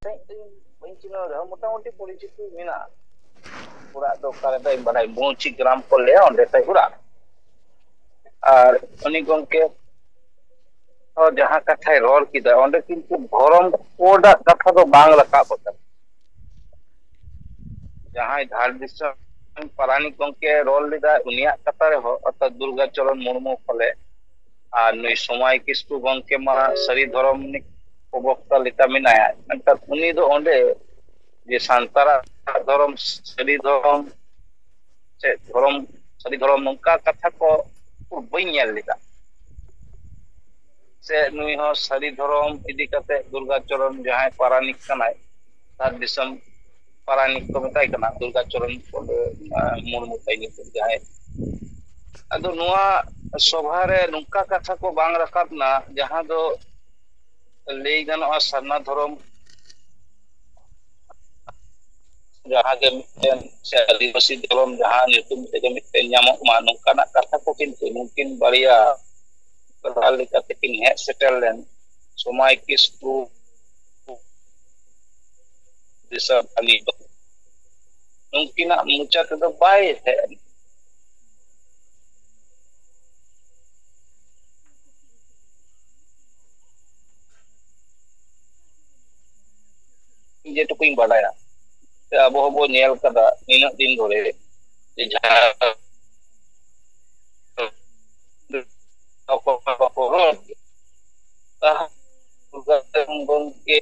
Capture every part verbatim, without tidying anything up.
ᱥᱟᱺᱦᱤᱡ ᱫᱚ ᱤᱧ ᱵᱟᱹᱧ ᱪᱤᱱᱦᱟᱹᱣ ᱨᱮᱦᱚᱸ, ᱢᱚᱴᱟᱢᱩᱴᱤ ᱯᱚᱨᱤᱪᱤᱛᱤ ᱢᱮᱱᱟᱜᱼᱟ᱾ ᱚᱲᱟᱜ ᱫᱚ ᱚᱠᱟ ᱨᱮ ᱫᱚᱧ ᱵᱟᱰᱟᱭ, ᱵᱩᱪᱤ ᱜᱨᱟᱢ ᱠᱚ ᱞᱟᱹᱭᱟ, ᱚᱸᱰᱮ ᱛᱟᱭ ᱚᱲᱟᱜ᱾ ᱟᱨ ᱩᱱᱤ ᱜᱚᱢᱠᱮ ᱦᱚᱸ ᱡᱟᱦᱟᱸ ᱠᱟᱛᱷᱟᱭ ᱨᱚᱲ ᱠᱮᱫᱟ, ᱚᱸᱰᱮ ᱠᱤᱱᱛᱩ ᱫᱷᱚᱨᱚᱢ ᱠᱳᱰ ᱟᱜ ᱠᱟᱛᱷᱟ ᱫᱚ ᱵᱟᱝ ᱨᱟᱠᱟᱵ ᱟᱠᱟᱱᱟ᱾ ᱡᱟᱦᱟᱸᱭ ᱫᱷᱟᱲ ᱫᱤᱥᱚᱢ ᱯᱟᱨᱟᱱᱤᱠ ᱜᱚᱢᱠᱮ ᱨᱚᱲ ᱞᱮᱫᱟ, ᱩᱱᱤᱭᱟᱜ ᱠᱟᱛᱷᱟ ᱨᱮᱦᱚᱸ, ᱚᱨᱛᱷᱟᱛ ᱫᱩᱨᱜᱟ ᱪᱚᱨᱚᱱ ᱢᱩᱨᱢᱩ ᱠᱷᱚᱞᱮ, ᱟᱨ ᱱᱩᱭ ᱥᱚᱢᱟᱭ ᱠᱤᱥᱠᱩ ᱜᱚᱢᱠᱮ ᱢᱟ ᱥᱟᱹᱨᱤ ᱫᱷᱚᱨᱚᱢ ᱨᱤᱱᱤᱡ ᱯᱨᱚᱵᱚᱠᱛᱟ ᱞᱮᱠᱟ ᱢᱮᱱᱟᱭᱟ, ᱢᱮᱱᱠᱷᱟᱱ ᱩᱱᱤ ᱫᱚ ᱚᱸᱰᱮ ᱡᱮ ᱥᱟᱱᱛᱟᱲᱟᱜ ᱫᱷᱚᱨᱚᱢ, ᱥᱟᱹᱨᱤ ᱫᱷᱚᱨᱚᱢ ᱥᱮ ᱫᱷᱚᱨᱚᱢ, ᱥᱟᱹᱨᱤ ᱫᱷᱚᱨᱚᱢ, ᱱᱚᱝᱠᱟ ᱠᱟᱛᱷᱟ ᱠᱚ ᱵᱟᱹᱧ ᱧᱮᱞ ᱞᱮᱫᱟ᱾ ᱥᱮ ᱱᱩᱭ ᱦᱚᱸ ᱥᱟᱹᱨᱤ ᱫᱷᱚᱨᱚᱢ ᱤᱫᱤ ᱠᱟᱛᱮ ᱫᱩᱨᱜᱟᱪᱚᱨᱚᱱ ᱡᱟᱦᱟᱸᱭ ᱯᱟᱨᱟᱱᱤᱠ ᱠᱟᱱᱟᱭ, ᱫᱷᱟᱲ ᱫᱤᱥᱚᱢ ᱯᱟᱨᱟᱱᱤᱠ ᱠᱚ ᱢᱮᱛᱟᱭ ᱠᱟᱱᱟ, ᱫᱩᱨᱜᱟᱪᱚᱨᱚᱱ ᱢᱩᱨᱢᱩ ᱛᱟᱭ ᱧᱩᱛᱩᱢ ᱡᱟᱦᱟᱸᱭ᱾ ᱟᱫᱚ ᱱᱚᱣᱟ ᱥᱚᱵᱷᱟ ᱨᱮ ᱱᱚᱝᱠᱟ ᱠᱟᱛᱷᱟ ᱠᱚ ᱵᱟᱝ ᱨᱟᱠᱟᱵ ᱮᱱᱟ, ᱡᱟᱦᱟᱸ ᱫᱚ ᱞᱟᱹᱭ ᱜᱟᱱᱚᱜᱼᱟ ᱥᱟᱨᱱᱟ ᱫᱷᱚᱨᱚᱢ ᱡᱟᱦᱟᱸ ᱜᱮ ᱢᱤᱫᱴᱮᱱ, ᱥᱮ ᱟᱹᱫᱤᱵᱟᱹᱥᱤ ᱫᱷᱚᱨᱚᱢ ᱡᱟᱦᱟᱸ ᱧᱩᱛᱩᱢ ᱛᱮᱜᱮ ᱢᱤᱫᱴᱮᱱ ᱧᱟᱢᱚᱜ ᱢᱟ, ᱱᱚᱝᱠᱟᱱᱟᱜ ᱠᱟᱛᱷᱟ ᱠᱚ ᱠᱤᱱᱛᱩ ᱱᱩᱠᱤᱱ ᱵᱟᱨᱭᱟ ᱯᱨᱚᱫᱷᱟᱱ ᱞᱮᱠᱟᱛᱮ ᱠᱤᱱ ᱦᱮᱡ ᱥᱮᱴᱮᱨ ᱞᱮᱱ ᱥᱚᱢᱟᱭ ᱠᱤᱥᱠᱩ ᱫᱤᱥᱚᱢ ᱟᱹᱞᱤᱧ ᱫᱚ ᱱᱩᱠᱤᱱᱟᱜ ᱢᱚᱪᱟ ᱛᱮᱫᱚ ᱵᱟᱭ ᱦᱮᱡ ᱮᱱᱟ᱾ ᱡᱮᱴᱩᱠᱩᱧ ᱵᱟᱰᱟᱭᱟ, ᱥᱮ ᱟᱵᱚ ᱦᱚᱸᱵᱚ ᱧᱮᱞ ᱠᱟᱫᱟ ᱱᱤᱱᱟᱹᱜ ᱫᱤᱱ ᱫᱷᱚᱨᱮ, ᱡᱮ ᱡᱟᱦᱟᱸ ᱚᱠᱚᱭ ᱵᱟᱠᱚ ᱨᱚᱲ ᱜᱮ᱾ ᱛᱟᱦᱞᱮ ᱜᱚᱢᱠᱮ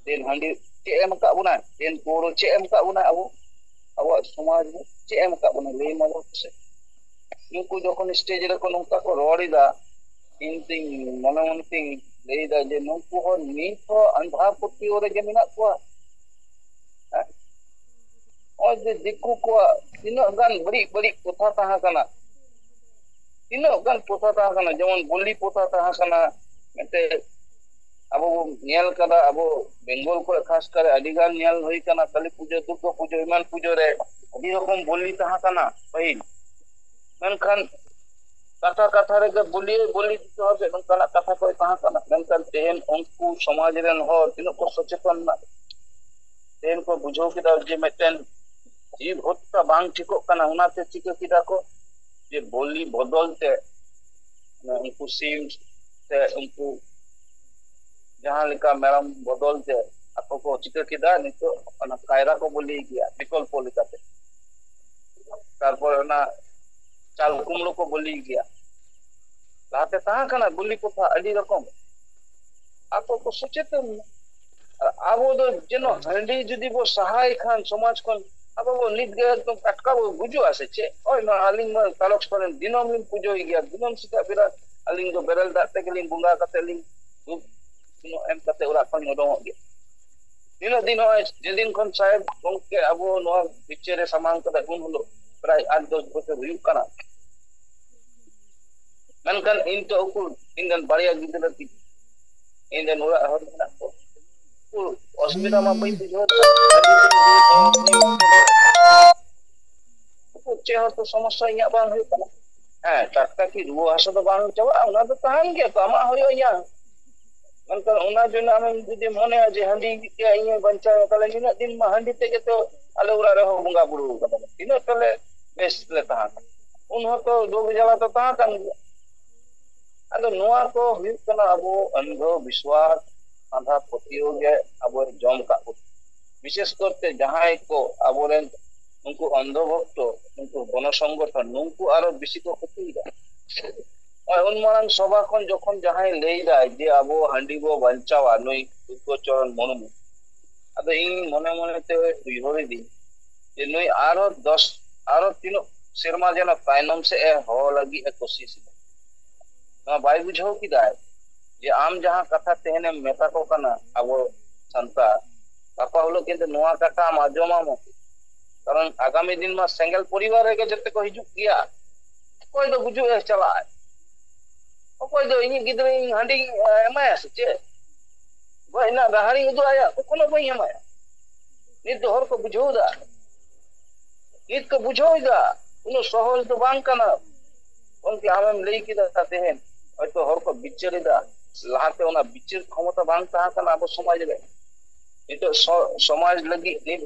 ᱛᱮᱦᱮᱧ ᱦᱟᱺᱰᱤ ᱪᱮᱫ ᱮᱢ ᱟᱠᱟᱫ ᱵᱚᱱᱟ? ᱛᱮᱦᱮᱧ ᱯᱟᱹᱣᱨᱟᱹ ᱪᱮᱫ ᱮᱢ ᱟᱠᱟᱫ ᱵᱚᱱᱟ? ᱟᱵᱚ, ᱟᱵᱚᱣᱟᱜ ᱥᱚᱢᱟᱡᱽ ᱨᱮ ᱪᱮᱫ ᱮᱢ ᱟᱠᱟᱫ ᱵᱚᱱᱟ? ᱞᱟᱹᱭ ᱢᱟ ᱵᱚᱱ ᱥᱮ᱾ ᱱᱩᱠᱩ ᱡᱚᱠᱷᱚᱱ ᱥᱴᱮᱡᱽ ᱨᱮᱠᱚ ᱱᱚᱝᱠᱟ ᱠᱚ ᱨᱚᱲ ᱮᱫᱟ, ᱤᱧ ᱛᱤᱧ ᱢᱚᱱᱮ ᱢᱚᱱᱮ ᱛᱤᱧ ᱞᱟᱹᱭ ᱮᱫᱟ ᱡᱮ ᱱᱩᱠᱩ ᱦᱚᱸ ᱱᱤᱛ ᱦᱚᱸ ᱟᱸᱫᱷᱟ ᱯᱟᱹᱛᱭᱟᱹᱣ ᱨᱮᱜᱮ ᱢᱮᱱᱟᱜ ᱠᱚᱣᱟ᱾ ᱦᱮᱸ? ᱱᱚᱜᱼᱚᱭ ᱡᱮ ᱫᱤᱠᱩ ᱠᱚᱣᱟᱜ ᱛᱤᱱᱟᱹᱜ ᱜᱟᱱ ᱵᱟᱹᱲᱤᱡ ᱵᱟᱹᱲᱤᱡ ᱯᱨᱚᱛᱷᱟ ᱛᱟᱦᱮᱸ ᱠᱟᱱᱟ, ᱛᱤᱱᱟᱹᱜ ᱜᱟᱱ ᱯᱨᱚᱛᱷᱟ ᱛᱟᱦᱮᱸ ᱠᱟᱱᱟ, ᱡᱮᱢᱚᱱ ᱵᱚᱞᱤ ᱯᱨᱚᱛᱷᱟ ᱛᱟᱦᱮᱸ ᱠᱟᱱᱟ, ᱢᱤᱫᱴᱮᱡ ᱟᱵᱚ ᱵᱚᱱ ᱧᱮᱞ ᱠᱟᱫᱟ, ᱟᱵᱚ ᱵᱮᱝᱜᱚᱞ ᱠᱚᱨᱮ ᱠᱷᱟᱥ ᱠᱟᱨᱮ ᱟᱹᱰᱤ ᱜᱟᱱ ᱧᱮᱞ ᱦᱩᱭ ᱠᱟᱱᱟ, ᱠᱟᱹᱞᱤ ᱯᱩᱡᱟᱹ, ᱫᱩᱨᱜᱟ ᱯᱩᱡᱟᱹ, ᱮᱢᱟᱱ ᱯᱩᱡᱟᱹ ᱨᱮ ᱟᱹᱰᱤ ᱨᱚᱠᱚᱢ ᱵᱚᱞᱤ ᱛᱟᱦᱮᱸ ᱠᱟᱱᱟ ᱯᱟᱹᱦᱤᱞ᱾ ᱢᱮᱱᱠᱷᱟᱱ ᱠᱟᱛᱷᱟ ᱠᱟᱛᱷᱟ ᱨᱮᱜᱮ ᱵᱚᱞᱤ ᱵᱚᱞᱤ ᱡᱚᱛᱚ ᱦᱚᱲ ᱥᱮᱫ ᱱᱚᱝᱠᱟᱱᱟᱜ ᱠᱟᱛᱷᱟ ᱠᱚ ᱛᱟᱦᱮᱸ ᱠᱟᱱᱟ᱾ ᱢᱮᱱᱠᱷᱟᱱ ᱛᱮᱦᱮᱧ ᱩᱱᱠᱩ ᱥᱚᱢᱟᱡᱽ ᱨᱮᱱ ᱦᱚᱲ ᱛᱤᱱᱟᱹᱜ ᱠᱚ ᱥᱚᱪᱮᱛᱚᱱ ᱮᱱᱟ, ᱛᱮᱦᱮᱧ ᱠᱚ ᱵᱩᱡᱷᱟᱹᱣ ᱠᱮᱫᱟ ᱡᱮ ᱢᱤᱫᱴᱮᱱ ᱡᱤᱵᱽ ᱦᱚᱛᱟ ᱵᱟᱝ ᱴᱷᱤᱠᱚᱜ ᱠᱟᱱᱟ᱾ ᱚᱱᱟᱛᱮ ᱪᱤᱠᱟᱹ ᱠᱮᱫᱟ ᱠᱚ ᱡᱮ ᱵᱚᱞᱤ ᱵᱚᱫᱚᱞ ᱛᱮ ᱩᱱᱠᱩ ᱥᱤᱢ ᱥᱮ ᱩᱱᱠᱩ ᱡᱟᱦᱟᱸ ᱞᱮᱠᱟ ᱢᱮᱨᱚᱢ ᱵᱚᱫᱚᱞ ᱛᱮ ᱟᱠᱚ ᱠᱚ ᱪᱤᱠᱟᱹ ᱠᱮᱫᱟ, ᱱᱤᱛᱚᱜ ᱚᱱᱟ ᱠᱟᱭᱨᱟ ᱠᱚ ᱵᱚᱞᱤ ᱜᱮᱭᱟ ᱵᱤᱠᱚᱞᱯᱚ ᱞᱮᱠᱟᱛᱮ᱾ ᱛᱟᱨᱯᱚᱨ ᱚᱱᱟ ᱪᱟᱞ ᱠᱩᱢᱲᱳ ᱠᱚ ᱵᱚᱞᱤ ᱜᱮᱭᱟ᱾ ᱞᱟᱦᱟᱛᱮ ᱛᱟᱦᱮᱸ ᱠᱟᱱᱟ ᱵᱚᱞᱤ ᱯᱨᱚᱛᱷᱟ ᱟᱹᱰᱤ ᱨᱚᱠᱚᱢ᱾ ᱟᱠᱚ ᱠᱚ ᱥᱚᱪᱮᱛᱚᱱ ᱮᱱᱟ᱾ ᱟᱨ ᱟᱵᱚ ᱫᱚ ᱡᱮᱱᱚ ᱦᱟᱺᱰᱤ ᱡᱩᱫᱤ ᱵᱚ ᱥᱟᱦᱟᱭ ᱠᱷᱟᱱ ᱥᱚᱢᱟᱡᱽ ᱠᱷᱚᱱ, ᱟᱵᱚ ᱵᱚ ᱱᱤᱛ ᱜᱮ ᱮᱠᱫᱚᱢ ᱴᱟᱴᱠᱟ ᱵᱚ ᱜᱩᱡᱩᱜᱼᱟ ᱥᱮ ᱪᱮᱫ? ᱦᱳᱭ, ᱱᱚᱣᱟ ᱟᱹᱞᱤᱧ ᱢᱟ ᱛᱟᱨᱚᱠ ᱥᱚᱨᱮᱱ ᱫᱤᱱᱟᱹᱢ ᱞᱤᱧ ᱯᱩᱡᱟᱹᱭ ᱜᱮᱭᱟ, ᱫᱤᱱᱟᱹᱢ ᱥᱮᱛᱟᱜ ᱵᱮᱲᱟ ᱟᱹᱞᱤᱧ ᱫᱚ ᱵᱮᱨᱮᱞ ᱫᱟᱜ ᱛᱮᱜᱮ ᱞᱤᱧ ᱵᱚᱸᱜᱟ ᱠᱟᱛᱮ ᱞᱤᱧ ᱫᱷᱩᱯ ᱥᱩᱱᱩᱢ ᱮᱢ ᱠᱟᱛᱮ ᱚᱲᱟᱜ ᱠᱷᱚᱱ ᱩᱰᱩᱝᱚᱜ ᱜᱮᱭᱟ᱾ ᱛᱤᱱᱟᱹᱜ ᱫᱤᱱ ᱱᱚᱜᱼᱚᱭ ᱡᱮᱫᱤᱱ ᱠᱷᱚᱱ ᱥᱟᱦᱮᱵᱽ ᱜᱚᱢᱠᱮ ᱟᱵᱚ ᱱᱚᱣᱟ ᱵᱤᱪᱟᱹᱨ ᱨᱮ ᱥᱟᱢᱟᱝ ᱠᱟᱫᱟ, ᱩᱱ ᱦᱤᱞᱳᱜ ᱯᱨᱟᱭ ᱟᱴ ᱫᱚᱥ ᱵᱚᱪᱷᱚᱨ ᱦᱩᱭᱩᱜ ᱠᱟᱱᱟ᱾ ᱢᱮᱱᱠᱷᱟᱱ ᱤᱧ ᱛᱚ ᱩᱠᱩᱨ, ᱤᱧ ᱨᱮᱱ ᱵᱟᱨᱭᱟ ᱜᱤᱫᱽᱨᱟᱹ ᱛᱤᱧ, ᱤᱧ ᱨᱮᱱ ᱚᱲᱟᱜ ᱦᱚᱲ ᱢᱮᱱᱟᱜ ᱠᱚ, ᱩᱠᱩᱨ ᱚᱥᱩᱵᱤᱫᱷᱟ ᱢᱟ ᱵᱟᱹᱧ ᱵᱩᱡᱷᱟᱹᱣ ᱫᱟ᱾ ᱩᱠᱩᱨ ᱪᱮᱫ ᱦᱚᱸ ᱛᱚ ᱥᱚᱢᱚᱥᱥᱟ ᱤᱧᱟᱹᱜ ᱵᱟᱝ ᱦᱩᱭᱩᱜ ᱠᱟᱱᱟ᱾ ᱦᱮᱸ, ᱴᱟᱴᱠᱟ ᱠᱤ ᱨᱩᱣᱟᱹ ᱦᱟᱹᱥᱩ ᱫᱚ ᱵᱟᱝ ᱪᱟᱵᱟᱜᱼᱟ? ᱚᱱᱟ ᱫᱚ ᱛᱟᱦᱮᱱ ᱜᱮᱭᱟ ᱛᱚ, ᱟᱢᱟᱜ ᱦᱩᱭᱩᱜᱼᱟ, ᱤᱧᱟᱹᱜ᱾ ᱢᱮᱱᱠᱷᱟᱱ ᱚᱱᱟ ᱡᱚᱱᱱᱚ ᱟᱢᱮᱢ ᱡᱩᱫᱤ ᱢᱚᱱᱮᱭᱟ ᱡᱮ ᱦᱟᱺᱰᱤ ᱜᱮ ᱤᱧᱮ ᱵᱟᱧᱪᱟᱣᱟ, ᱛᱟᱦᱞᱮ ᱱᱤᱱᱟᱹᱜ ᱫᱤᱱ ᱢᱟ ᱦᱟᱺᱰᱤ ᱛᱮᱜᱮ ᱛᱚ ᱟᱞᱮ ᱚᱲᱟᱜ ᱨᱮᱦᱚᱸ ᱵᱚᱸᱜᱟ ᱵᱩᱨᱩ ᱠᱟᱫᱟ, ᱛᱤᱱᱟᱹᱜ ᱛᱟᱞᱮ ᱵᱮᱥ ᱞᱮ ᱛᱟᱦᱮᱸ ᱠᱟᱱᱟ᱾ ᱩᱱ ᱦᱚᱸᱛᱚ ᱨᱳᱜᱽ ᱡᱟᱞᱟ ᱫᱚ ᱛᱟᱦᱮᱸ ᱠᱟᱱ ᱜᱮᱭᱟ᱾ ᱟᱫᱚ ᱱᱚᱣᱟ ᱠᱚ ᱦᱩᱭᱩᱜ ᱠᱟᱱᱟ ᱟᱵᱚ ᱚᱱᱫᱷᱚ ᱵᱤᱥᱣᱟᱥ, ᱟᱸᱫᱷᱟ ᱯᱟᱹᱛᱭᱟᱹᱣ ᱜᱮ ᱟᱵᱚᱭ ᱡᱚᱢ ᱠᱟᱜ ᱵᱚᱱᱟ᱾ ᱵᱤᱥᱮᱥ ᱠᱚᱨᱛᱮ ᱡᱟᱦᱟᱸᱭ ᱠᱚ ᱟᱵᱚᱨᱮᱱ ᱩᱱᱠᱩ ᱚᱱᱫᱷᱚ ᱵᱷᱚᱠᱛᱚ, ᱩᱱᱠᱩ ᱜᱚᱱᱚ ᱥᱚᱝᱜᱚᱴᱷᱚᱱ, ᱱᱩᱠᱩ ᱟᱨᱚ ᱵᱮᱥᱤ ᱠᱚ ᱠᱷᱚᱛᱤᱭᱮᱫᱟ᱾ ᱱᱚᱜᱼᱚᱭ ᱩᱱ ᱢᱟᱨᱟᱝ ᱥᱚᱵᱷᱟ ᱠᱷᱚᱱ ᱡᱚᱠᱷᱚᱱ ᱡᱟᱦᱟᱸᱭ ᱞᱟᱹᱭ ᱫᱟᱭ ᱡᱮ ᱟᱵᱚ ᱦᱟᱺᱰᱤ ᱵᱚ ᱵᱟᱧᱪᱟᱣᱟ, ᱱᱩᱭ ᱫᱩᱨᱜᱚᱪᱚᱨᱚᱱ ᱢᱩᱨᱢᱩ, ᱟᱫᱚ ᱤᱧ ᱢᱚᱱᱮ ᱢᱚᱱᱮ ᱛᱮ ᱩᱭᱦᱟᱹᱨ ᱤᱫᱟᱹᱧ ᱡᱮ ᱱᱩᱭ ᱟᱨᱦᱚᱸ ᱫᱚᱥ, ᱟᱨᱦᱚᱸ ᱛᱤᱱᱟᱹᱜ ᱥᱮᱨᱢᱟ ᱡᱮᱱᱚ ᱛᱟᱭᱱᱚᱢ ᱥᱮᱫ ᱮ ᱦᱚᱦᱚ ᱞᱟᱹᱜᱤᱫ ᱮ ᱠᱳᱥᱤᱥ ᱮᱫᱟ᱾ ᱱᱚᱣᱟ ᱵᱟᱭ ᱵᱩᱡᱷᱟᱹᱣ ᱠᱮᱫᱟᱭ ᱡᱮ ᱟᱢ ᱡᱟᱦᱟᱸ ᱠᱟᱛᱷᱟ ᱛᱮᱦᱮᱧᱮᱢ ᱢᱮᱛᱟ ᱠᱚ ᱠᱟᱱᱟ ᱟᱵᱚ ᱥᱟᱱᱛᱟᱲ, ᱜᱟᱯᱟ ᱦᱤᱞᱳᱜ ᱠᱤᱱᱛᱩ ᱱᱚᱣᱟ ᱠᱟᱛᱷᱟ ᱟᱢ ᱟᱸᱡᱚᱢᱟᱢ᱾ ᱠᱟᱨᱚᱱ ᱟᱜᱟᱢᱤ ᱫᱤᱱ ᱢᱟ ᱥᱮᱸᱜᱮᱞ ᱯᱚᱨᱤᱵᱟᱨ ᱨᱮᱜᱮ ᱡᱚᱛᱚ ᱠᱚ ᱦᱤᱡᱩᱜ ᱜᱮᱭᱟ᱾ ᱚᱠᱚᱭ ᱫᱚ ᱜᱩᱡᱩᱜ ᱮ ᱪᱟᱞᱟᱜᱼᱟᱭ, ᱚᱠᱚᱭ ᱫᱚ ᱤᱧᱤᱡ ᱜᱤᱫᱽᱨᱟᱹ ᱤᱧ ᱦᱟᱺᱰᱤᱧ ᱮᱢᱟᱭᱟ ᱥᱮ ᱪᱮᱫ? ᱜᱚᱡ ᱨᱮᱱᱟᱜ ᱰᱟᱦᱟᱨᱤᱧ ᱩᱫᱩᱜ ᱟᱭᱟ, ᱠᱚᱠᱷᱚᱱᱳ ᱵᱟᱹᱧ ᱮᱢᱟᱭᱟ᱾ ᱱᱤᱛ ᱫᱚ ᱦᱚᱲ ᱠᱚ ᱵᱩᱡᱷᱟᱹᱣ ᱮᱫᱟ, ᱱᱤᱛ ᱠᱚ ᱵᱩᱡᱷᱟᱹᱣ ᱮᱫᱟ, ᱩᱱᱟᱹᱜ ᱥᱚᱦᱚᱡ ᱫᱚ ᱵᱟᱝ ᱠᱟᱱᱟ᱾ ᱜᱚᱢᱠᱮ, ᱟᱢᱮᱢ ᱞᱟᱹᱭ ᱠᱮᱫᱟ ᱛᱮᱦᱮᱧ, ᱦᱚᱭᱛᱚ ᱦᱚᱲ ᱠᱚ ᱵᱤᱪᱟᱹᱨ ᱮᱫᱟ, ᱞᱟᱦᱟᱛᱮ ᱚᱱᱟ ᱵᱤᱪᱟᱹᱨ ᱠᱷᱚᱢᱚᱛᱟ ᱵᱟᱝ ᱛᱟᱦᱮᱸ ᱠᱟᱱᱟ ᱟᱵᱚ ᱥᱚᱢᱟᱡᱽ ᱨᱮ᱾ ᱱᱤᱛᱚᱜ ᱥᱚ-, ᱥᱚᱢᱟᱡᱽ ᱞᱟᱹᱜᱤᱫ, ᱱᱤᱛ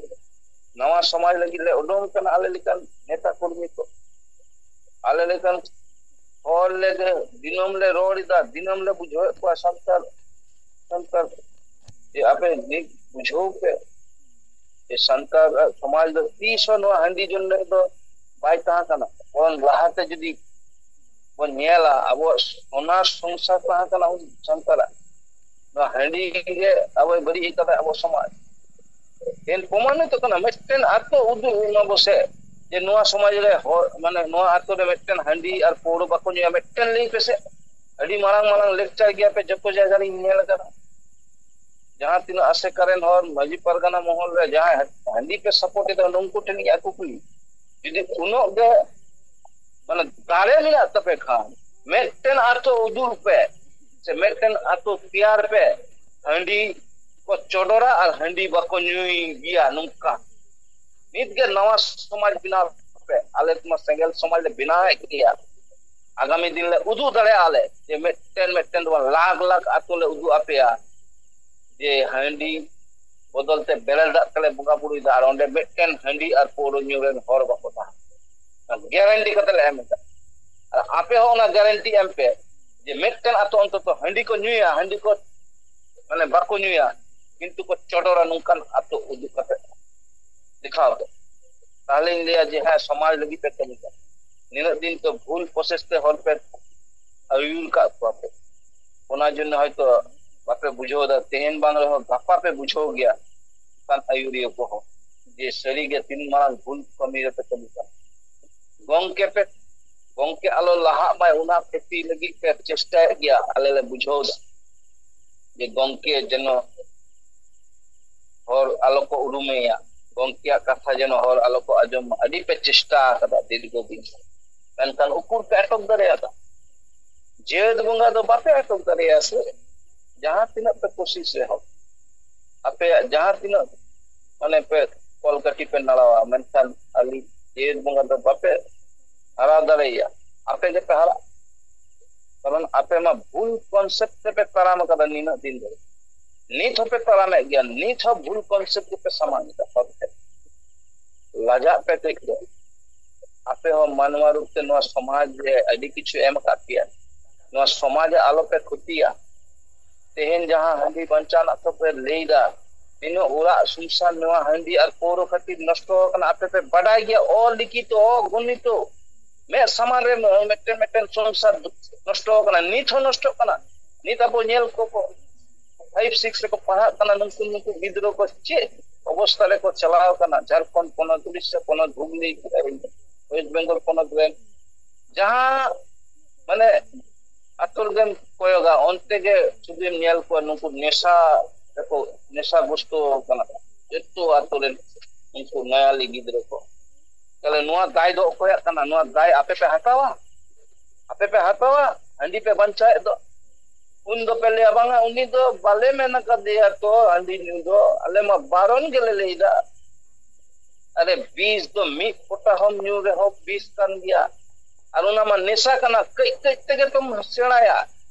ᱱᱟᱣᱟ ᱥᱚᱢᱟᱡᱽ ᱞᱟᱹᱜᱤᱫ ᱞᱮ ᱩᱰᱩᱝ ᱠᱟᱱᱟ ᱟᱞᱮ ᱞᱮᱠᱟᱱ ᱱᱮᱛᱟ ᱠᱚᱨᱢᱤ ᱠᱚ, ᱟᱞᱮ ᱞᱮᱠᱟᱱ ᱦᱚᱲ ᱞᱮ ᱫᱤᱱᱟᱹᱢ ᱞᱮ ᱨᱚᱲ ᱮᱫᱟ, ᱫᱤᱱᱟᱹᱢ ᱞᱮ ᱵᱩᱡᱷᱟᱹᱣᱮᱫ ᱠᱚᱣᱟ ᱥᱟᱱᱛᱟᱲ, ᱥᱟᱱᱛᱟᱲ ᱡᱮ ᱟᱯᱮ ᱱᱤᱛ ᱵᱩᱡᱷᱟᱹᱣ ᱯᱮ ᱡᱮ ᱥᱟᱱᱛᱟᱲ ᱥᱚᱢᱟᱡᱽ ᱫᱚ ᱛᱤᱥ ᱦᱚᱸ ᱱᱚᱣᱟ ᱦᱟᱺᱰᱤ ᱡᱚᱱᱱᱮ ᱫᱚ ᱵᱟᱭ ᱛᱟᱦᱮᱸ ᱠᱟᱱᱟ᱾ ᱵᱚᱨᱚᱝ ᱞᱟᱦᱟᱛᱮ ᱡᱩᱫᱤ ᱵᱚᱱ ᱧᱮᱞᱟ, ᱟᱵᱚᱣᱟᱜ ᱥᱚᱱᱟ ᱥᱚᱝᱥᱟᱨ ᱛᱟᱦᱮᱸ ᱠᱟᱱᱟ ᱩᱱ ᱥᱟᱱᱛᱟᱲᱟᱜ᱾ ᱱᱚᱣᱟ ᱦᱟᱺᱰᱤ ᱜᱮ ᱟᱵᱚᱭ ᱵᱟᱹᱲᱤᱡ ᱟᱠᱟᱫᱟ ᱟᱵᱚ ᱥᱚᱢᱟᱡᱽ᱾ ᱛᱮᱦᱮᱧ ᱯᱨᱚᱢᱟᱱᱤᱛᱚᱜ ᱠᱟᱱᱟ, ᱢᱤᱫᱴᱮᱱ ᱟᱛᱳ ᱩᱫᱩᱜ ᱮᱢᱟ ᱵᱚᱥᱮ ᱡᱮ ᱱᱚᱣᱟ ᱥᱚᱢᱟᱡᱽ ᱨᱮ ᱦᱚᱲ, ᱢᱟᱱᱮ ᱱᱚᱣᱟ ᱟᱛᱳ ᱨᱮ ᱢᱤᱫᱴᱮᱱ ᱦᱟᱺᱰᱤ ᱟᱨ ᱯᱟᱹᱣᱨᱟᱹ ᱵᱟᱠᱚ ᱧᱩᱭᱟ, ᱢᱤᱫᱴᱮᱱ ᱞᱟᱹᱭ ᱯᱮᱥᱮ᱾ ᱟᱹᱰᱤ ᱢᱟᱨᱟᱝ ᱢᱟᱨᱟᱝ ᱞᱮᱠᱪᱟᱨ ᱜᱮᱭᱟ ᱯᱮ, ᱡᱚᱛᱚ ᱡᱟᱭᱜᱟ ᱨᱤᱧ ᱧᱮᱞ ᱟᱠᱟᱫᱟ᱾ ᱡᱟᱦᱟᱸ ᱛᱤᱱᱟᱹᱜ ᱟᱥᱮᱠᱟ ᱨᱮᱱ ᱦᱚᱲ, ᱢᱟᱹᱡᱷᱤ ᱯᱟᱨᱜᱟᱱᱟ ᱢᱚᱦᱚᱞ ᱨᱮ ᱡᱟᱦᱟᱸᱭ ᱦᱟᱺᱰᱤ ᱯᱮ ᱥᱟᱯᱳᱨᱴ ᱮᱫᱟ, ᱩᱱᱠᱩ ᱴᱷᱮᱱ ᱤᱧᱟᱹᱜ ᱠᱩᱠᱞᱤ, ᱡᱩᱫᱤ ᱩᱱᱟᱹᱜ ᱜᱮ ᱢᱟᱱᱮ ᱫᱟᱲᱮ ᱢᱮᱱᱟᱜ ᱛᱟᱯᱮ ᱠᱷᱟᱱ, ᱢᱤᱫᱴᱮᱱ ᱟᱛᱳ ᱩᱫᱩᱜ ᱯᱮ, ᱥᱮ ᱢᱤᱫᱴᱮᱱ ᱟᱛᱳ ᱛᱮᱭᱟᱨ ᱯᱮ, ᱦᱟᱺᱰᱤ ᱠᱚ ᱪᱚᱰᱚᱨᱟ ᱟᱨ ᱦᱟᱺᱰᱤ ᱵᱟᱠᱚ ᱧᱩᱭ ᱜᱮᱭᱟ᱾ ᱱᱚᱝᱠᱟ ᱱᱤᱛ ᱜᱮ ᱱᱟᱣᱟ ᱥᱚᱢᱟᱡᱽ ᱵᱮᱱᱟᱣ ᱯᱮ, ᱟᱞᱮ ᱢᱟ ᱥᱮᱸᱜᱮᱞ ᱥᱚᱢᱟᱡᱽ ᱞᱮ ᱵᱮᱱᱟᱣᱮᱫ ᱜᱮᱭᱟ᱾ ᱟᱜᱟᱢᱤ ᱫᱤᱱ ᱞᱮ ᱩᱫᱩᱜ ᱫᱟᱲᱮᱭᱟᱜᱼᱟ ᱞᱮ ᱡᱮ ᱢᱤᱫᱴᱮᱱ ᱢᱤᱫᱴᱮᱱ ᱫᱚ ᱵᱟᱝ, ᱞᱟᱠᱷ ᱞᱟᱠᱷ ᱟᱛᱳ ᱞᱮ ᱩᱫᱩᱜ ᱟᱯᱮᱭᱟ ᱡᱮ ᱦᱟᱺᱰᱤ ᱵᱚᱫᱚᱞ ᱛᱮ ᱵᱮᱨᱮᱞ ᱫᱟᱜ ᱛᱮᱞᱮ ᱵᱚᱸᱜᱟ ᱵᱩᱨᱩᱭᱮᱫᱟ, ᱟᱨ ᱚᱸᱰᱮ ᱢᱤᱫᱴᱮᱱ ᱦᱟᱺᱰᱤ ᱟᱨ ᱯᱟᱹᱣᱨᱟᱹ ᱧᱩ ᱨᱮᱱ ᱦᱚᱲ ᱵᱟᱠᱚ ᱛᱟᱦᱮᱸ᱾ ᱜᱮᱨᱮᱱᱴᱤ ᱠᱟᱛᱮ ᱞᱮ ᱮᱢ ᱮᱫᱟ᱾ ᱟᱨ ᱟᱯᱮ ᱦᱚᱸ ᱚᱱᱟ ᱜᱮᱨᱮᱱᱴᱤ ᱮᱢ ᱯᱮ ᱡᱮ ᱢᱤᱫᱴᱮᱱ ᱟᱛᱳ ᱚᱱᱛᱚᱛᱚ ᱦᱟᱺᱰᱤ ᱠᱚ ᱧᱩᱭᱟ, ᱦᱟᱺᱰᱤ ᱠᱚ ᱢᱟᱱᱮ ᱵᱟᱠᱚ ᱧᱩᱭᱟ, ᱠᱤᱱᱛᱩ ᱠᱚ ᱪᱚᱰᱚᱨᱟ, ᱱᱚᱝᱠᱟᱱ ᱟᱛᱳ ᱩᱫᱩᱜ ᱠᱟᱛᱮ ᱫᱮᱠᱷᱟᱣ ᱯᱮ᱾ ᱛᱟᱦᱞᱮᱧ ᱞᱟᱹᱭᱟ ᱡᱮ ᱦᱮᱸ, ᱥᱚᱢᱟᱡᱽ ᱞᱟᱹᱜᱤᱫ ᱯᱮ ᱠᱟᱹᱢᱤ ᱠᱟᱱᱟ᱾ ᱱᱤᱱᱟᱹᱜ ᱫᱤᱱ ᱛᱚ ᱵᱷᱩᱞ ᱯᱨᱚᱥᱮᱥ ᱛᱮ ᱦᱚᱲ ᱯᱮ ᱟᱹᱭᱩᱨ ᱠᱟᱜ ᱠᱚᱣᱟ ᱯᱮ, ᱚᱱᱟ ᱡᱚᱱᱱᱚ ᱦᱚᱭᱛᱚ ᱵᱟᱯᱮ ᱵᱩᱡᱷᱟᱹᱣ ᱫᱟ᱾ ᱛᱮᱦᱮᱧ ᱵᱟᱝ ᱨᱮᱦᱚᱸ ᱜᱟᱯᱟ ᱯᱮ ᱵᱩᱡᱷᱟᱹᱣ ᱜᱮᱭᱟ᱾ ᱠᱟᱱ ᱟᱹᱭᱩᱨᱤᱭᱟᱹ ᱠᱚᱦᱚᱸ, ᱡᱮ ᱥᱟᱹᱨᱤᱜᱮ ᱛᱤᱱ ᱢᱟᱨᱟᱝ ᱵᱷᱩᱞ ᱠᱟᱹᱢᱤ ᱨᱮᱯᱮ ᱠᱟᱹᱢᱤ ᱠᱟᱱᱟ᱾ ᱜᱚᱝᱠᱮ ᱯᱮ, ᱜᱚᱝᱠᱮ ᱟᱞᱚ ᱞᱟᱦᱟᱜ ᱢᱟᱭ, ᱚᱱᱟ ᱠᱷᱮᱛᱤ ᱞᱟᱹᱜᱤᱫ ᱯᱮ ᱪᱮᱥᱴᱟᱭᱮᱫ ᱜᱮᱭᱟ, ᱟᱞᱮ ᱞᱮ ᱵᱩᱡᱷᱟᱹᱣ ᱫᱟ᱾ ᱡᱮ ᱜᱚᱝᱠᱮ ᱡᱮᱱᱚ ᱦᱚᱲ ᱟᱞᱚ ᱠᱚ ᱩᱨᱩᱢᱮᱭᱟ, ᱜᱚᱝᱠᱮᱭᱟᱜ ᱠᱟᱛᱷᱟ ᱡᱮᱱᱚ ᱦᱚᱲ ᱟᱞᱚ ᱠᱚ ᱟᱸᱡᱚᱢ ᱢᱟ, ᱟᱹᱰᱤ ᱯᱮ ᱪᱮᱥᱴᱟ ᱟᱠᱟᱫᱟ ᱫᱤᱨᱜᱷᱚ ᱫᱤᱱ, ᱢᱮᱱᱠᱷᱟᱱ ᱩᱠᱩᱨ ᱯᱮ ᱟᱴᱚᱠ ᱫᱟᱲᱮᱭᱟᱫᱟ? ᱡᱟᱹᱛ ᱵᱚᱸᱜᱟ ᱫᱚ ᱵᱟᱯᱮ ᱟᱴᱚᱠ ᱫᱟᱲᱮᱭᱟᱜᱼᱟ ᱥᱮ, ᱡᱟᱦᱟᱸ ᱛᱤᱱᱟᱹᱜ ᱯᱮ ᱠᱳᱥᱤᱥ ᱨᱮᱦᱚᱸ, ᱟᱯᱮᱭᱟᱜ ᱡᱟᱦᱟᱸ ᱛᱤᱱᱟᱹᱜ ᱢᱟᱱᱮ ᱯᱮ ᱠᱚᱞ ᱠᱟᱹᱴᱤ ᱯᱮ ᱱᱟᱲᱟᱣᱟ, ᱢᱮᱱᱠᱷᱟᱱ ᱟᱹᱞᱤᱧ ᱡᱟᱹᱛ ᱵᱚᱸᱜᱟ ᱫᱚ ᱵᱟᱯᱮ ᱦᱟᱨᱟᱣ ᱫᱟᱲᱮᱭᱟᱜᱼᱟ, ᱟᱯᱮ ᱜᱮᱯᱮ ᱦᱟᱨᱟᱜᱼᱟ᱾ ᱠᱟᱨᱚᱱ ᱟᱯᱮ ᱢᱟ ᱵᱷᱩᱞ ᱠᱚᱱᱥᱮᱯᱴ ᱛᱮᱯᱮ ᱛᱟᱲᱟᱢ ᱟᱠᱟᱫᱟ ᱱᱤᱱᱟᱹᱜ ᱫᱤᱱ ᱫᱷᱟᱹᱵᱤᱡ, ᱱᱤᱛ ᱦᱚᱸᱯᱮ ᱛᱟᱲᱟᱢᱮᱫ ᱜᱮᱭᱟ, ᱱᱤᱛ ᱦᱚᱸ ᱵᱷᱩᱞ ᱠᱚᱱᱥᱮᱯᱴ ᱜᱮᱯᱮ ᱥᱟᱢᱟᱝ ᱮᱫᱟ ᱦᱚᱲ ᱴᱷᱮᱱ᱾ ᱞᱟᱡᱟᱜ ᱯᱮ ᱠᱟᱹᱡ ᱫᱚ᱾ ᱟᱯᱮ ᱦᱚᱸ ᱢᱟᱱᱣᱟ ᱨᱩᱯ ᱛᱮ ᱱᱚᱣᱟ ᱥᱚᱢᱟᱡᱽ ᱨᱮ ᱟᱹᱰᱤ ᱠᱤᱪᱷᱩ ᱮᱢ ᱟᱠᱟᱫ ᱯᱮᱭᱟ, ᱱᱚᱣᱟ ᱥᱚᱢᱟᱡᱽ ᱟᱞᱚ ᱯᱮ ᱠᱷᱚᱛᱤᱭᱟ᱾ ᱛᱮᱦᱮᱧ ᱡᱟᱦᱟᱸ ᱦᱟᱺᱰᱤ ᱵᱟᱧᱪᱟᱣ ᱨᱮᱱᱟᱜ ᱠᱟᱛᱷᱟ ᱯᱮ ᱞᱟᱹᱭ ᱮᱫᱟ, ᱛᱤᱱᱟᱹᱜ ᱚᱲᱟᱜ ᱥᱚᱝᱥᱟᱨ ᱱᱚᱣᱟ ᱦᱟᱺᱰᱤ ᱟᱨ ᱯᱟᱹᱣᱨᱟᱹ ᱠᱷᱟᱹᱛᱤᱨ ᱱᱚᱥᱴᱚ ᱟᱠᱟᱱᱟ, ᱟᱯᱮ ᱯᱮ ᱵᱟᱰᱟᱭ ᱜᱮᱭᱟ, ᱚᱞᱤᱠᱷᱤᱛᱚ, ᱚᱜᱩᱱᱤᱛᱚ, ᱢᱮᱫ ᱥᱟᱢᱟᱝ ᱨᱮ ᱢᱤᱫᱴᱮᱱ ᱢᱤᱫᱴᱮᱱ ᱥᱚᱝᱥᱟᱨ ᱱᱚᱥᱴᱚ ᱟᱠᱟᱱᱟ, ᱱᱤᱛ ᱦᱚᱸ ᱱᱚᱥᱴᱚᱜ ᱠᱟᱱᱟ᱾ ᱱᱤᱛ ᱟᱵᱚ ᱧᱮᱞ ᱠᱚ, ᱯᱷᱟᱭᱤᱵᱷ ᱥᱤᱠᱥ ᱨᱮᱠᱚ ᱯᱟᱲᱦᱟᱜ ᱠᱟᱱᱟ, ᱱᱩᱠᱩ ᱱᱩᱠᱩ ᱜᱤᱫᱽᱨᱟᱹ ᱠᱚ ᱪᱮᱫ ᱚᱵᱚᱥᱛᱟ ᱨᱮᱠᱚ ᱪᱟᱞᱟᱣ ᱠᱟᱱᱟ, ᱡᱷᱟᱲᱠᱷᱚᱸᱰ ᱯᱚᱱᱚᱛ, ᱩᱲᱤᱥᱥᱟ ᱯᱚᱱᱚᱛ, ᱦᱩᱜᱽᱞᱤ, ᱳᱭᱮᱥᱴ ᱵᱮᱝᱜᱚᱞ ᱯᱚᱱᱚᱛ ᱨᱮᱱ ᱡᱟᱦᱟᱸ ᱢᱟᱱᱮ ᱟᱛᱳ ᱨᱮᱜᱮᱢ ᱠᱚᱭᱚᱜᱟ, ᱚᱱᱛᱮ ᱜᱮ ᱥᱩᱫᱷᱩᱢ ᱧᱮᱞ ᱠᱚᱣᱟ ᱱᱩᱠᱩ ᱱᱮᱥᱟ ᱨᱮᱠᱚ, ᱱᱮᱥᱟ ᱜᱨᱚᱥᱛᱚ ᱠᱟᱱᱟ ᱡᱚᱛᱚ ᱟᱛᱳ ᱨᱮᱱ ᱩᱱᱠᱩ ᱱᱟᱭᱟᱞᱤ ᱜᱤᱫᱽᱨᱟᱹ ᱠᱚ᱾ ᱛᱟᱦᱞᱮ ᱱᱚᱣᱟ ᱫᱟᱭ ᱫᱚ ᱚᱠᱚᱭᱟᱜ ᱠᱟᱱᱟ? ᱱᱚᱣᱟ ᱫᱟᱭ ᱟᱯᱮ ᱯᱮ ᱦᱟᱛᱟᱣᱟ? ᱟᱯᱮ ᱯᱮ ᱦᱟᱛᱟᱣᱟ ᱦᱟᱺᱰᱤ ᱯᱮ ᱵᱟᱧᱪᱟᱣᱮᱫ ᱫᱚ? ᱩᱱ ᱫᱚᱯᱮ ᱞᱟᱹᱭᱟ, "ᱵᱟᱝᱟ, ᱩᱱᱤ ᱫᱚ ᱵᱟᱞᱮ ᱢᱮᱱ ᱟᱠᱟᱫᱮᱭᱟ ᱛᱚ ᱦᱟᱺᱰᱤ ᱧᱩ ᱫᱚ, ᱟᱞᱮ ᱢᱟ ᱵᱟᱨᱚᱱ ᱜᱮᱞᱮ ᱞᱟᱹᱭᱫᱟ᱾" ᱟᱨᱮ, ᱵᱤᱥ ᱫᱚ ᱢᱤᱫ ᱯᱚᱴᱟ ᱦᱚᱸᱢ ᱧᱩ ᱨᱮᱦᱚᱸ ᱵᱤᱥ ᱠᱟᱱ ᱜᱮᱭᱟ᱾ ᱟᱨ ᱚᱱᱟ ᱢᱟ ᱱᱮᱥᱟ ᱠᱟᱱᱟ, ᱠᱟᱹᱡ ᱠᱟᱹᱡ ᱛᱮᱜᱮ ᱛᱚᱢ ᱥᱮᱬᱟᱭᱟ᱾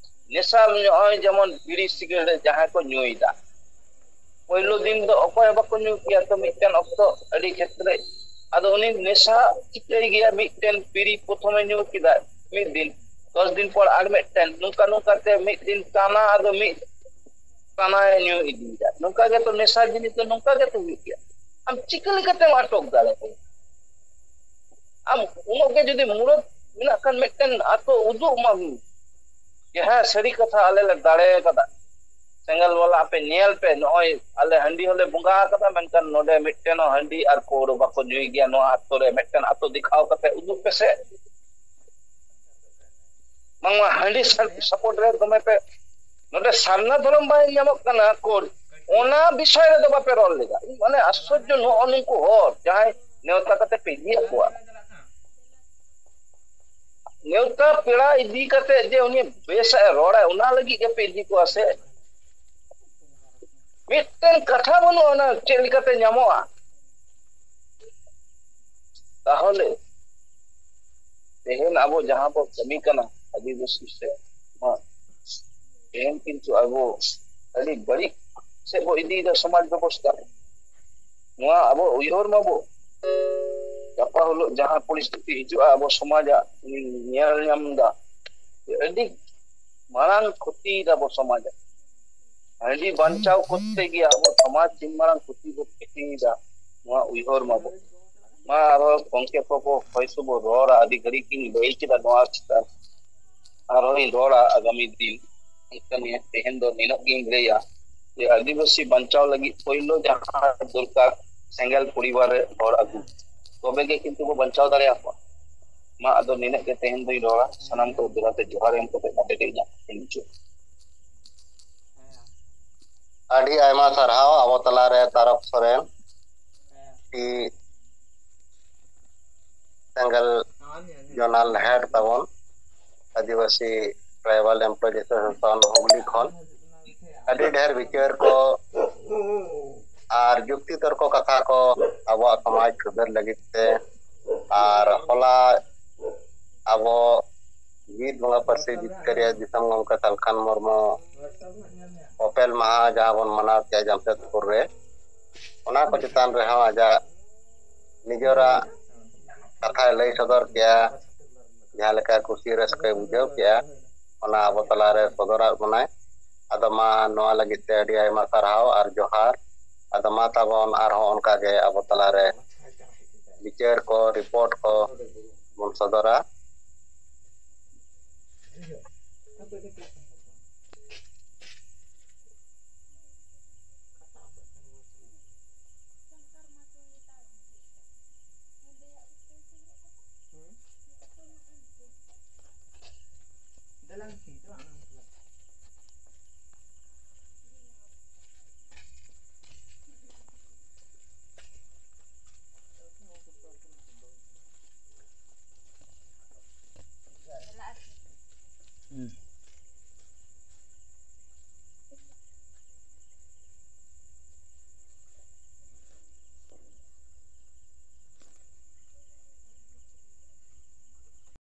ᱱᱮᱥᱟ ᱱᱚᱜᱼᱚᱭ ᱡᱮᱢᱚᱱ ᱵᱤᱲᱤ ᱥᱤᱜᱟᱨᱮᱴ ᱡᱟᱦᱟᱸᱭ ᱠᱚ ᱧᱩᱭᱮᱫᱟ, ᱯᱳᱭᱞᱳ ᱫᱤᱱ ᱫᱚ ᱚᱠᱚᱭ ᱦᱚᱸ ᱵᱟᱠᱚ ᱧᱩ ᱠᱮᱭᱟ ᱛᱚ, ᱢᱤᱫᱴᱮᱱ ᱚᱠᱛᱚ ᱟᱹᱰᱤ ᱠᱷᱮᱛᱨᱮ᱾ ᱟᱫᱚ ᱩᱱᱤ ᱱᱮᱥᱟ ᱪᱤᱠᱟᱹᱭ ᱜᱮᱭᱟ, ᱢᱤᱫᱴᱮᱱ ᱵᱤᱲᱤ ᱯᱨᱚᱛᱷᱚᱢᱮ ᱧᱩ ᱠᱮᱫᱟ ᱢᱤᱫ ᱫᱤᱱ, ᱫᱚᱥ ᱫᱤᱱ ᱯᱚᱨ ᱟᱨ ᱢᱤᱫᱴᱮᱱ, ᱱᱚᱝᱠᱟ ᱱᱚᱝᱠᱟ ᱛᱮ ᱢᱤᱫ ᱫᱤᱱ ᱴᱟᱱᱟ, ᱟᱫᱚ ᱢᱤᱫ ᱴᱟᱱᱟᱭ ᱧᱩ ᱤᱫᱤᱭᱮᱫᱟ᱾ ᱱᱚᱝᱠᱟ ᱜᱮᱛᱚ ᱱᱮᱥᱟ ᱡᱤᱱᱤᱥ ᱫᱚ ᱱᱚᱝᱠᱟ ᱜᱮᱛᱚ ᱦᱩᱭᱩᱜ ᱜᱮᱭᱟ᱾ ᱟᱢ ᱪᱤᱠᱟᱹ ᱞᱮᱠᱟᱛᱮᱢ ᱟᱴᱚᱠ ᱫᱟᱲᱮᱭᱟᱜᱼᱟ? ᱟᱢ ᱩᱱᱟᱹᱜ ᱜᱮ ᱡᱩᱫᱤ ᱢᱩᱨᱚᱛ ᱢᱮᱱᱟᱜ ᱠᱷᱟᱱ ᱢᱤᱫᱴᱮᱱ ᱟᱛᱳ ᱩᱫᱩᱜ ᱢᱟ, ᱡᱮ ᱦᱮᱸ, ᱥᱟᱹᱨᱤ ᱠᱟᱛᱷᱟ, ᱟᱞᱮ ᱞᱮ ᱫᱟᱲᱮ ᱠᱟᱫᱟ᱾ ᱥᱮᱸᱜᱮᱞ ᱵᱟᱞᱟ, ᱟᱯᱮ ᱧᱮᱞ ᱯᱮ, ᱱᱚᱜᱼᱚᱭ ᱟᱞᱮ ᱦᱟᱺᱰᱤ ᱦᱚᱸᱞᱮ ᱵᱚᱸᱜᱟ ᱟᱠᱟᱫᱟ, ᱢᱮᱱᱠᱷᱟᱱ ᱱᱚᱰᱮ ᱢᱤᱫᱴᱮᱱ ᱦᱚᱸ ᱦᱟᱺᱰᱤ ᱟᱨ ᱯᱟᱹᱣᱨᱟᱹ ᱵᱟᱠᱚ ᱧᱩᱭ ᱜᱮᱭᱟ᱾ ᱱᱚᱣᱟ ᱟᱛᱳ ᱨᱮ ᱢᱤᱫᱴᱮᱱ ᱟᱛᱳ ᱫᱮᱠᱷᱟᱣ ᱠᱟᱛᱮ ᱩᱫᱩᱜ ᱯᱮᱥᱮ᱾ ᱵᱟᱝᱢᱟ ᱦᱟᱺᱰᱤ ᱥᱟᱯᱳᱨᱴ ᱨᱮ ᱫᱚᱢᱮ ᱯᱮ, ᱱᱚᱰᱮ ᱥᱟᱨᱱᱟ ᱫᱷᱚᱨᱚᱢ ᱵᱟᱭ ᱧᱟᱢᱚᱜ ᱠᱟᱱᱟ ᱠᱳᱰ, ᱚᱱᱟ ᱵᱤᱥᱚᱭ ᱨᱮᱫᱚ ᱵᱟᱯᱮ ᱨᱚᱲ ᱞᱮᱫᱟ᱾ ᱢᱟᱱᱮ ᱟᱥᱪᱚᱨᱡᱚ, ᱱᱚᱜᱼᱚ ᱱᱩᱠᱩ ᱦᱚᱲ ᱡᱟᱦᱟᱸᱭ ᱱᱮᱣᱛᱟ ᱠᱟᱛᱮ ᱯᱮ ᱤᱫᱤᱭᱮᱫ ᱠᱚᱣᱟ, ᱱᱮᱣᱛᱟ ᱯᱮᱲᱟ ᱤᱫᱤ ᱠᱟᱛᱮ ᱡᱮ ᱩᱱᱤ ᱵᱮᱥᱟᱜ ᱮ ᱨᱚᱲᱟ, ᱚᱱᱟ ᱞᱟᱹᱜᱤᱫ ᱜᱮᱯᱮ ᱤᱫᱤ ᱠᱚᱣᱟ ᱥᱮ? ᱢᱤᱫᱴᱮᱱ ᱠᱟᱛᱷᱟ ᱵᱟᱹᱱᱩᱜᱼᱟ ᱚᱱᱟ ᱪᱮᱫ ᱞᱮᱠᱟᱛᱮ ᱧᱟᱢᱚᱜᱼᱟ᱾ ᱛᱟᱦᱚᱞᱮ ᱛᱮᱦᱮᱧ ᱟᱵᱚ ᱡᱟᱦᱟᱸ ᱵᱚ ᱠᱟᱹᱢᱤ ᱠᱟᱱᱟ ᱟᱹᱫᱤᱵᱟᱹᱥᱤ ᱥᱮ, ᱱᱚᱣᱟ ᱛᱮᱦᱮᱧ ᱠᱤᱱᱛᱩ ᱟᱵᱚ ᱟᱹᱰᱤ ᱵᱟᱹᱲᱤᱡ ᱥᱮᱫ ᱵᱚ ᱤᱫᱤᱭᱮᱫᱟ ᱥᱚᱢᱟᱡᱽ ᱵᱮᱵᱚᱥᱛᱷᱟ᱾ ᱱᱚᱣᱟ ᱟᱵᱚ ᱩᱭᱦᱟᱹᱨ ᱢᱟᱵᱚ, ᱜᱟᱯᱟ ᱦᱤᱞᱳᱜ ᱡᱟᱦᱟᱸ ᱯᱚᱨᱤᱥᱛᱷᱤᱛᱤ ᱦᱤᱡᱩᱜᱼᱟ ᱟᱵᱚ ᱥᱚᱢᱟᱡᱟᱜ, ᱤᱧ ᱧᱮᱞ ᱧᱟᱢ ᱮᱫᱟ ᱡᱮ ᱟᱹᱰᱤ ᱢᱟᱨᱟᱝ ᱠᱷᱚᱛᱤᱭᱮᱫᱟ ᱟᱵᱚ ᱥᱚᱢᱟᱡᱟᱜ, ᱦᱟᱺᱰᱤ ᱵᱟᱧᱪᱟᱣ ᱠᱚᱨᱛᱮ ᱜᱮ ᱟᱵᱚ ᱥᱚᱢᱟᱡᱽ ᱛᱤᱱ ᱢᱟᱨᱟᱝ ᱠᱷᱚᱛᱤ ᱵᱚ ᱠᱷᱚᱛᱤᱭᱮᱫᱟ, ᱱᱚᱣᱟ ᱩᱭᱦᱟᱹᱨ ᱢᱟᱵᱚ᱾ ᱢᱟ ᱟᱨᱦᱚᱸ ᱜᱚᱢᱠᱮ ᱠᱚᱠᱚ ᱦᱚᱭ ᱛᱚᱵᱚ ᱨᱚᱲᱟ, ᱟᱹᱰᱤ ᱜᱷᱟᱹᱲᱤᱡ ᱜᱤᱧ ᱞᱟᱹᱭ ᱠᱮᱫᱟ ᱱᱚᱣᱟ ᱪᱮᱛᱟᱱ, ᱟᱨᱦᱚᱸᱧ ᱨᱚᱲᱟ ᱟᱜᱟᱢᱤ ᱫᱤᱱ᱾ ᱮᱱᱠᱷᱟᱱ ᱱᱤᱭᱟᱹ ᱛᱮᱦᱮᱧ ᱫᱚ ᱱᱤᱱᱟᱹᱜ ᱜᱤᱧ ᱞᱟᱹᱭᱟ ᱡᱮ ᱟᱹᱫᱤᱵᱟᱹᱥᱤ ᱵᱟᱧᱪᱟᱣ ᱞᱟᱹᱜᱤᱫ ᱯᱳᱭᱞᱳ ᱡᱟᱦᱟᱸ ᱫᱚᱨᱠᱟᱨ, ᱥᱮᱸᱜᱮᱞ ᱯᱚᱨᱤᱵᱟᱨ ᱨᱮ ᱦᱚᱲ ᱟᱹᱜᱩ, ᱛᱚᱵᱮ ᱜᱮ ᱠᱤᱱᱛᱩ ᱵᱚ ᱵᱟᱧᱪᱟᱣ ᱫᱟᱲᱮᱭᱟᱠᱚᱣᱟ᱾ ᱢᱟ ᱟᱫᱚ ᱱᱤᱱᱟᱹᱜ ᱜᱮ ᱛᱮᱦᱮᱧ ᱫᱚᱧ ᱨᱚᱲᱟ᱾ ᱥᱟᱱᱟᱢ ᱠᱚ ᱫᱮᱞᱟ ᱛᱮ ᱡᱚᱦᱟᱨ ᱮᱢ ᱠᱟᱛᱮ ᱱᱚᱰᱮ ᱜᱮ ᱤᱧᱟᱹᱜ ᱠᱟᱛᱷᱟᱧ ᱢᱩᱪᱟᱹᱫ᱾ ᱟᱹᱰᱤ ᱟᱭᱢᱟ ᱥᱟᱨᱦᱟᱣ ᱟᱵᱚ ᱛᱟᱞᱟᱨᱮ ᱛᱟᱨᱚᱠ ᱥᱚᱨᱮᱱ, ᱴᱤ ᱥᱮᱸᱜᱮᱞ ᱡᱚᱱᱟᱞ ᱦᱮᱰ ᱛᱟᱵᱚᱱ, ᱟᱹᱫᱤᱵᱟᱹᱥᱤ ᱴᱨᱟᱭᱵᱟᱞ ᱮᱢᱯᱞᱚᱭᱤᱡᱽ ᱮᱥᱳᱥᱤᱭᱮᱥᱚᱱ ᱦᱩᱜᱽᱞᱤ ᱠᱷᱚᱱ᱾ ᱟᱹᱰᱤ ᱰᱷᱮᱨ ᱵᱤᱪᱟᱹᱨ ᱠᱚ ᱟᱨ ᱡᱩᱠᱛᱤ ᱛᱚᱨᱠᱚ ᱠᱟᱛᱷᱟ ᱠᱚ ᱟᱵᱚᱣᱟᱜ ᱥᱚᱢᱟᱡᱽ ᱥᱩᱫᱷᱟᱹᱨ ᱞᱟᱹᱜᱤᱫ ᱛᱮ᱾ ᱟᱨ ᱦᱚᱞᱟ ᱟᱵᱚ ᱡᱤᱛ ᱵᱚᱸᱜᱟ ᱯᱟᱹᱨᱥᱤ ᱡᱤᱛᱠᱟᱹᱨᱤᱭᱟᱹ ᱫᱤᱥᱚᱢ ᱜᱚᱢᱠᱮ ᱥᱟᱞᱠᱷᱟᱱ ᱢᱩᱨᱢᱩ ᱚᱯᱮᱞ ᱢᱟᱦᱟ ᱡᱟᱦᱟᱸ ᱵᱚᱱ ᱢᱟᱱᱟᱣ ᱠᱮᱜᱼᱟ ᱡᱟᱢᱥᱮᱫᱽᱯᱩᱨ ᱨᱮ, ᱚᱱᱟ ᱠᱚ ᱪᱮᱛᱟᱱ ᱨᱮᱦᱚᱸ ᱟᱡᱟᱜ ᱱᱤᱡᱮᱨᱟᱜ ᱠᱟᱛᱷᱟᱭ ᱞᱟᱹᱭ ᱥᱚᱫᱚᱨ ᱠᱮᱜᱼᱟ᱾ ᱡᱟᱦᱟᱸ ᱞᱮᱠᱟ ᱠᱩᱥᱤ ᱨᱟᱹᱥᱠᱟᱹᱭ ᱵᱩᱡᱷᱟᱹᱣ ᱠᱮᱜᱼᱟ, ᱚᱱᱟ ᱟᱵᱚ ᱛᱟᱞᱟᱨᱮ ᱥᱚᱫᱚᱨᱟᱜ ᱵᱚᱱᱟᱭ᱾ ᱟᱫᱚ ᱢᱟ ᱱᱚᱣᱟ ᱞᱟᱹᱜᱤᱫ ᱛᱮ ᱟᱹᱰᱤ ᱟᱭᱢᱟ ᱥᱟᱨᱦᱟᱣ ᱟᱨ ᱡᱚᱦᱟᱨ᱾ ᱟᱫᱚ ᱢᱟ ᱛᱟᱵᱚᱱ ᱟᱨᱦᱚᱸ ᱚᱱᱠᱟᱜᱮ ᱟᱵᱚ ᱛᱟᱞᱟᱨᱮ ᱵᱤᱪᱟᱹᱨ ᱠᱚ, ᱨᱤᱯᱳᱨᱴ ᱠᱚ ᱵᱚᱱ ᱥᱚᱫᱚᱨᱟ᱾